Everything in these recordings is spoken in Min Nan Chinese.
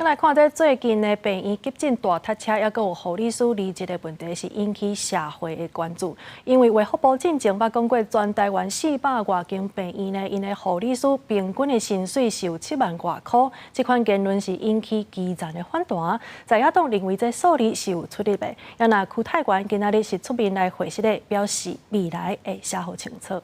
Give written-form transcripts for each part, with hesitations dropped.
來看這最近的病院急診大塞車，抑閣有護理師離職的問題，是引起社會的關注。因為衛福部進前捌講過，全台灣400外間病院呢，𪜶的護理師平均的薪水是有7萬外箍。這款言論是引起基層的反彈。在野黨認為這數字是有出入的。啊若區泰源今仔日是出面來回釋的，表示未來會寫予清楚。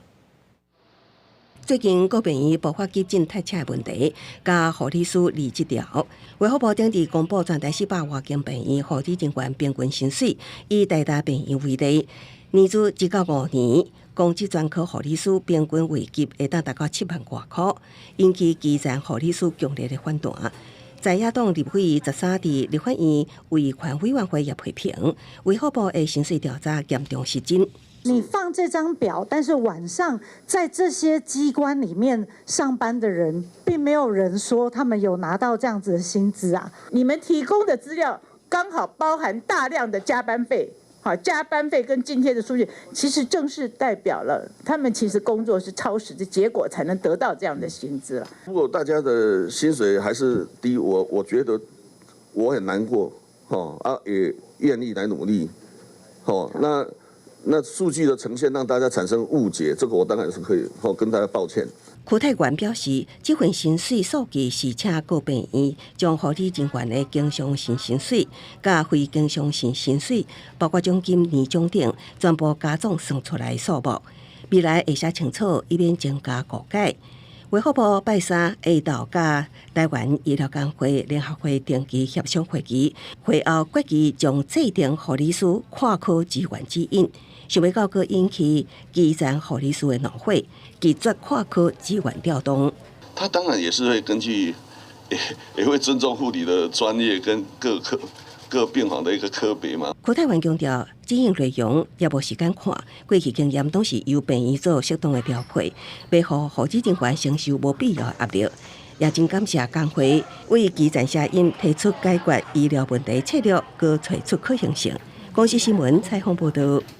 最近各病院爆發急診塞車的問題，佮護理師離職潮。衛福部頂日公布全台400外間病院護理人員平均薪水，以台大病院為例，年資1到5年，公職專科護理師平均位級會當達到7萬外箍，引起基層護理師強烈的反彈。在野黨立委13佇立法院衛權委員會也批評，衛福部的薪水調查嚴重失真。你放這張表，但是晚上在這些機關裡面上班的人，並沒有人說他們有拿到這樣子的薪資啊。你們提供的資料剛好包含大量的加班費，好，加班費跟津貼的數據，其實正是代表了他們其實工作是超時的結果，才能得到這樣的薪資了。如果大家的薪水還是低，我覺得我很難過，啊，也願意來努力，那數據的呈現讓大家產生誤解，這個我當然是可以跟大家抱歉。區泰源表示，這份薪水數據是請各病院將護理人員的經常性薪水、佮非經常性薪水，包括獎金、年終等，全部加總算出來數目。未來會寫清楚，以免增加誤解。衛福部拜三下晝佮台灣醫療工會聯合會定期協商會議，會後決議將制定護理師跨科支援指引，想欲到閣引起基層護理師的怒火，拒絕跨科支援調動。他當然也是會根據，也會尊重護理的專業跟各科各病房的一個科別嘛。區泰源強調，指引內容也無時間看，過去經驗攏是由病院做適當的調配，袂予護理人員承受無必要的壓力。也真感謝工會為基層聲音提出解決醫療問題策略，閣揣出可行性。公視新聞採訪報導。